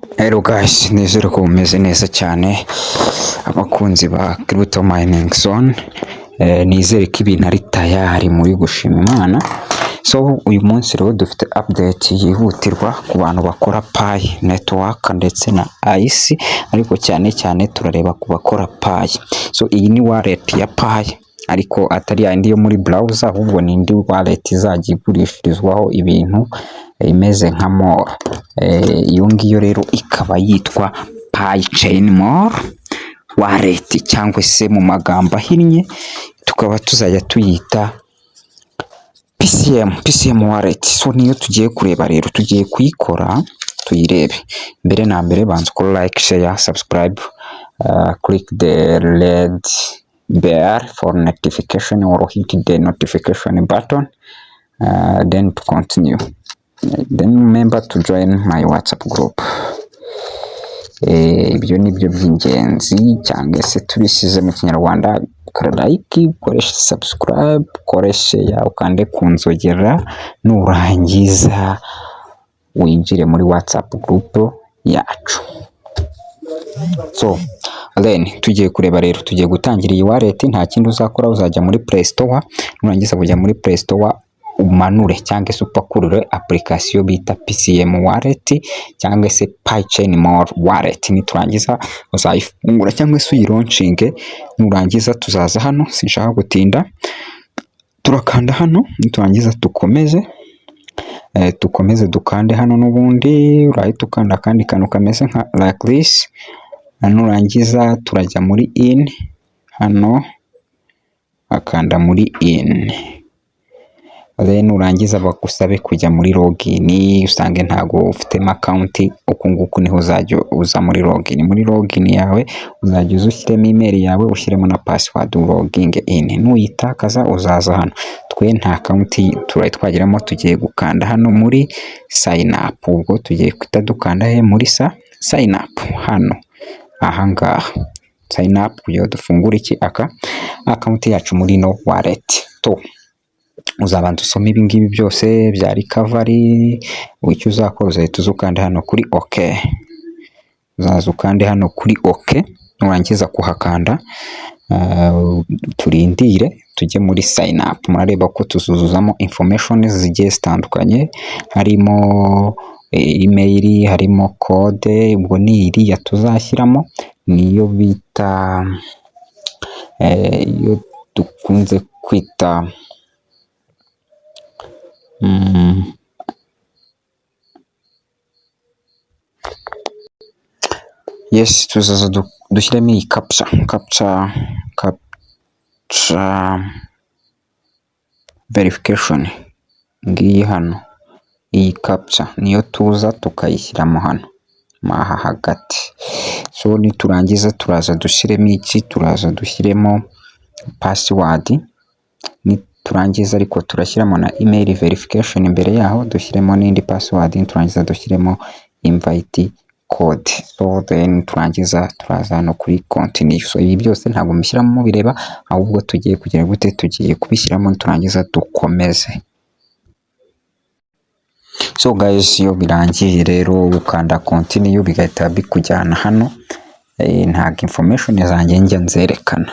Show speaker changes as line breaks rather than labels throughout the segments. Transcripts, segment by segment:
Hello guys, nizere ko mumeze neza cyane, abakunzi ba Crypto Mining Zone, nizere ko ibintu ari tayari muri gushima Imana. So uyu munsi rero dufite update yihutirwa ku bantu bakora Pi Network ndetse na ICE, ariko cyane cyane turareba ku bakora Pi. So iyi ni wallet ya Pi, ariko atari yandi yo muri browser, ahubwo ni indi wallet izajya igurishirizwaho ibintu imeze nka mall. Iyo ngiyo rero ikaba yitwa Pi Chain Mall Wallet, cyangwa se mu magambo ahinnye tukaba tuzajya tuyita PCM, PCM Wallet. So niyo tugiye kureba rero, tugiye kuyikora tuyirebe. Mbere na mbere banza ukore like, share, subscribe, click the red bell for notification or hit the notification button, then to continue. Then remember to join my WhatsApp group. Ibyo ni byo by'ingenzi, cyangwa se tubisize mu Kinyarwanda: kora like, ukoreshe subscribe, ukore share, ukande ku nzogera, nurangiza winjire muri WhatsApp group yacu. So then tugiye kureba rero, tugiye gutangira iyi wallet. Nta kindi uzakora, uzajya muri Play Store. Nurangiza kujya muri Play Store, umanure cyangwa se upakurure application bita PCM Wallet cyangwa se Pi Chain Mall Wallet. Niturangiza uzayifungura cyangwa se uyilaunchinge. Nurangiza tuzaza hano, sinshaka gutinda, turakanda hano. Niturangiza dukomeze, dukomeze dukande hano. N'ubundi urahita ukanda akandi kantu kameze nka like this. Nurangiza turajya muri in hano, akanda muri in. Then nurangiza bagusabe kujya muri login, usange ntago ufitemo account. Uku nguku niho uzajya uza muri login. Muri login yawe uzajya uza ushyiremo email yawe, ushyiremo na password, logging in. Nuyitakaza uzaza hano. Twe nta account turari twagiramo, tugiye gukanda hano muri sign up. Ubwo tugiye guhita dukanda he? Muri sa sign up hano ahangaha, sign up, kugira ngo dufungure iki? Aka account yacu muri no wallet. To uzabanza usome ibi ngibi byose bya recovery. Icyo uzakora, uzahita uza ukanda hano kuri OK. Uzaza ukande hano kuri OK. Nurangiza kuhakanda, turindire tujye muri sign up. Murareba ko tuzuzuzamo information zigiye zitandukanye, harimo email, harimo code. Ubwo ni iriya tuzashyiramo, niyo bita, iyo dukunze kwita yes, tuzaza dushyiremo iyi captcha verification ngiyi hano. Iyi captcha niyo tuza tukayishyiramo hano aha hagati. So niturangiza turaza dushyiremo iki? Turaza dushyiremo password. Niturangiza ariko turashyiramo na email verification imbere yaho, dushyiremo n'indi password. Niturangiza dushyiremo invite code. So then turangiza turaza hano kuri continue. So ibi byose ntabwo mbishyiramo mubireba, ahubwo tugiye kugira gute? Tugiye kubishyiramo, turangiza dukomeze. So guys, iyo birangiye rero ukanda continue, bigahita bikujyana hano. Ntabwo information zanjye njya nzerekana,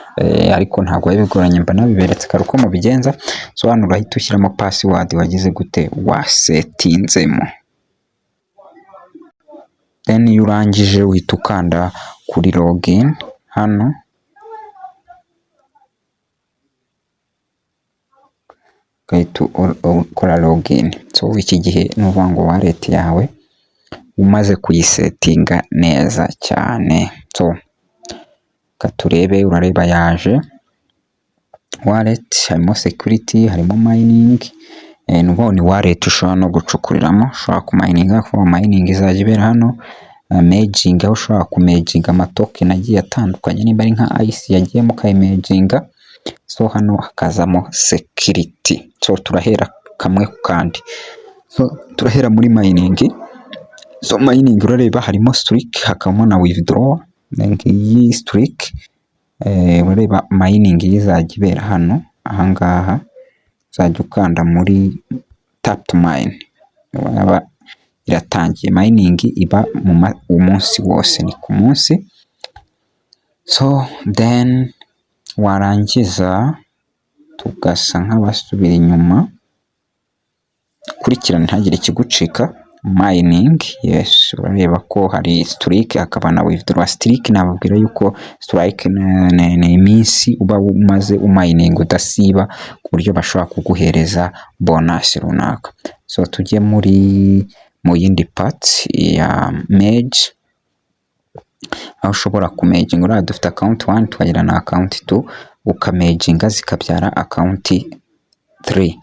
ariko ntabwo biba bigoranye, mba nabiberetse kare uko mubigenza. So hano urahita ushyiramo password wagize gute? Wasettinzemo. Then iyo urangije uhita ukanda kuri login hano, ugahita ukora login. So iki gihe ni ukuvuga ngo wallet yawe umaze kuyisettinga neza cyane. So reka turebe, urareba yaje wallet, harimo security, harimo mining. Ni ukuvuga ni wallet ushobora no gucukuriramo, ushobora kumininga, kuko mining izajya ibera hano, merging, aho ushobora kumerginga amatoken agiye atandukanye, niba ari nka ICE yagiyemo ukayimerginga. So hano hakazamo security. So turahera kamwe ku kandi. So turahera muri mining. So mining urareba harimo streak, hakabamo na withdraw. Ngiyi streak, urareba mining izajya ibera hano ahangaha, uzajya ukanda muri tap to mine. Uraba iratangiye. Mining iba mu umunsi wose, ni ku munsi. So then warangiza tugasa nk'abasubira inyuma, kurikirana ntihagire ikigucika. Mining, yes, urareba ko hari streak, hakaba na withdraw. Streak, nababwira yuko streak ni iminsi uba umaze umining udasiba, ku buryo bashobora kuguhereza bonus runaka. So tujye mu yindi part ya merge, aho ushobora kumerginga. Uriya dufite account 1, tukagira na account 2, ukamerginga zikabyara account 3.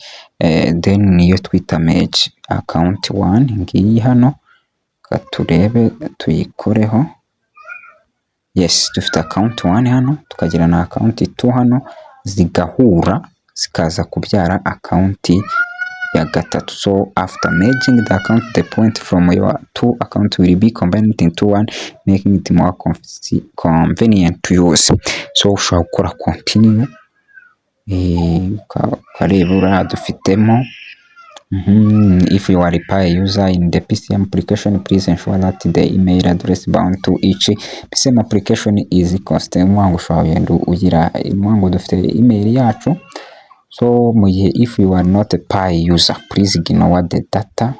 Then niyo twita merge. Account 1 ngiyi hano, turebe tuyikoreho. Yes, dufite account 1 hano, tukagira na account 2 hano, zigahura zikaza kubyara account ya gatatu. So after merging the account, the point from your two account will be combined into one, making it more convenient to use. So ushobora gukora continue, ukareba uriya dufitemo. If you are a Pi user in the PCM application, please ensure that the email address bound to each PCM application is consistent. Ngo ushobora kugenda ugira ngo dufite email yacu. So mu gihe if you are not a Pi user, please ignore the data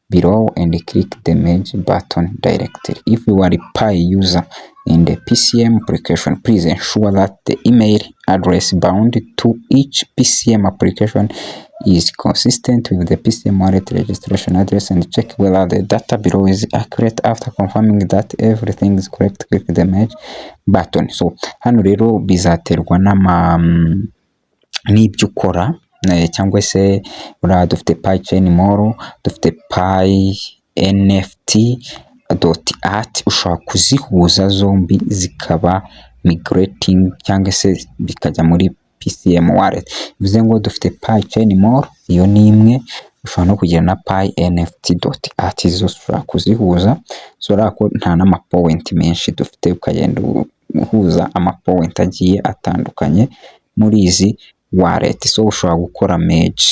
below and click the merge button directly. If you are a Pi user in the PCM application, please ensure that the email address bound to each PCM application is consistent with the PCM wallet registration address and check whether the data below is accurate. After confirming that everything is correct, click the merge button. So hano rero bizaterwa n'ama n'ibyo ukora, cyangwa se uriya dufite Pi Chain Mall, dufite Pi NFT.art, ushobora kuzihuza zombi zikaba migrating cyangwa se bikajya muri PCM wallet. Bivuze ngo dufite Pi Chain Mall, iyo ni imwe, ushobora no kugira na Pi NFT.art, zose ushobora kuzihuza. So urabona ko nta n'amapoint menshi dufite, ukagenda uhuza amapoint agiye atandukanye muri izi wallet. So ushobora gukora merge,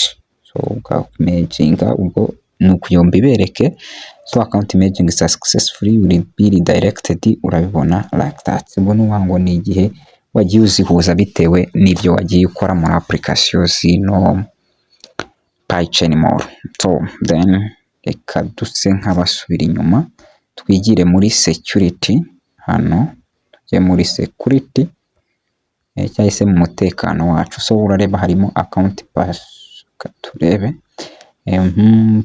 so ukamerginga, ubwo ni ukugira ngo mbibereke. So account merging successfully, will be redirected, urabibona like that. Ubwo ni ukuvuga ngo ni igihe wagiye uzihuza bitewe n'ibyo wagiye ukora muri application zino Pi Chain Mall. So then reka duse nk'abasubira inyuma, twigire muri security hano, tujye muri security cyangwa se mu mutekano wacu. So urareba harimo account pass, turebe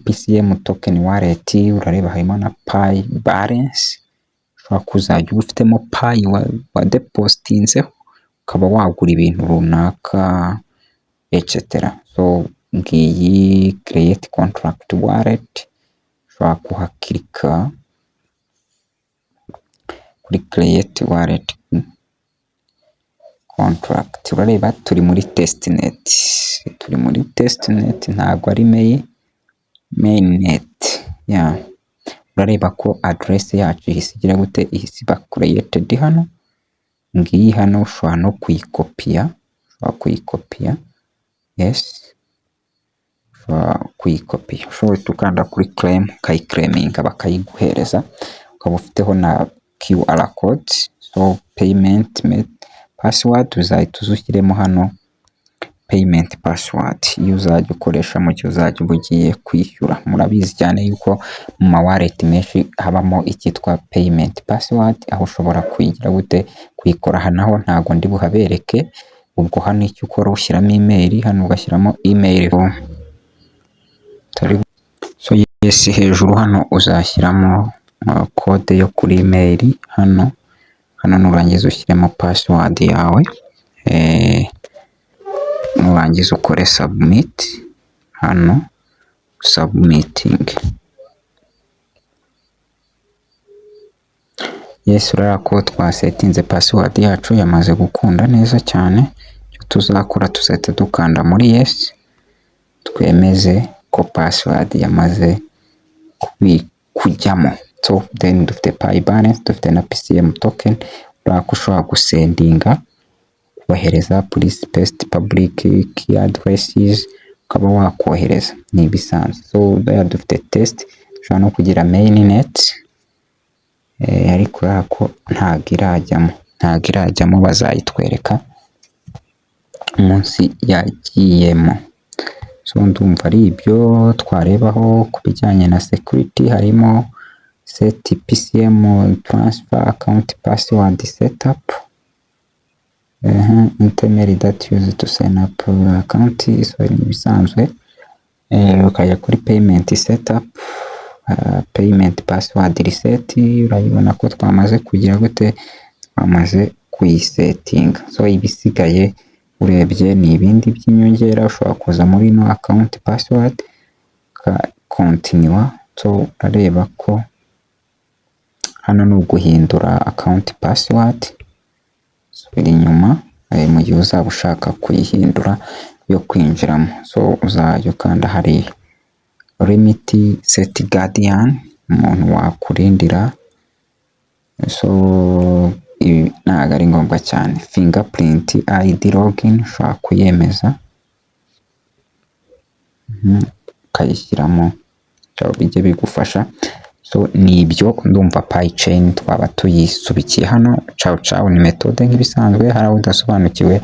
PCM token wallet, urareba harimo na Pi balance, ushobora kuzajya uba ufitemo Pi wa depositinzeho, ukaba wagura ibintu runaka, etc. So ngiyi create contract wallet, ushobora kuhaclicka kuri create wallet contract. Urareba turi muri testnet, turi muri testnet, ntabwo ari mainnet ya. Urareba ko address yacu ihise igira gute? Ihise iba created hano, ngiyi hano. Ushobora no kuyikopiya, ushobora kuyikopiya, yes, ushobora kuyikopiya. Ushobora guhita ukanda kuri claim, ukayiclaiminga bakayiguhereza, ukaba ufiteho na QR code. So payment password uzahita uza ushyiremo hano payment password iyo uzajya ukoresha mu gihe uzajya uba ugiye kwishyura. Murabizi cyane yuko mu ma wallet menshi habamo icyitwa payment password, aho ushobora kuyigira gute? Kuyikora. Aha naho ntago ndi buhabereke. Ubwo hano icyo ukora, ushyiramo email hano, ugashyiramo email. So yes, hejuru hano uzashyiramo code yo kuri email hano. Hano nurangiza ushyiremo password yawe, nurangiza ukore submit hano, submitting. Yes, urabona ko twasettinze password yacu, yamaze gukunda neza cyane. Icyo tuzakora, tuzahita dukanda muri yes, twemeze ko password yamaze kujyamo. So then dufite Pi balance, dufite na PCM token. Urabona ko ushobora gusendinga, kubahereza, please paste public key addresses, ukaba wakohereza, ni ibisanzwe. So dufite test, Ushobora no kugira mainnet, ariko urabona ko ntabwo irajyamo, bazayitwereka umunsi yagiyemo. So ndumva ari ibyo twarebaho ku bijyanye na security. Harimo set PCM transfer, account password setup, email that used to sign up account. So ni ibisanzwe. Ukajya kuri payment setup, payment password reset. Urayibona ko twamaze kugira gute? Twamaze kuyisetinga. So ibisigaye urebye ni ibindi by'inyongera. Ushobora kuza muri ino account password, continue. So urareba ko hano ni uguhindura account password. Subira inyuma mu gihe uzaba ushaka kuyihindura yo kwinjiramo. So uzajya ukanda hariya limit, set guardian, umuntu wakurindira. So ibi ntabwo ari ngombwa cyane. Fingerprint ID login ushobora kuyemeza, ukayishyiramo bijye bigufasha. So ni ibyo, ndumva Pi Chain twaba tuyisubikiye hano. Ciao ciao, ni Methode nk'ibisanzwe. Hari aho udasobanukiwe.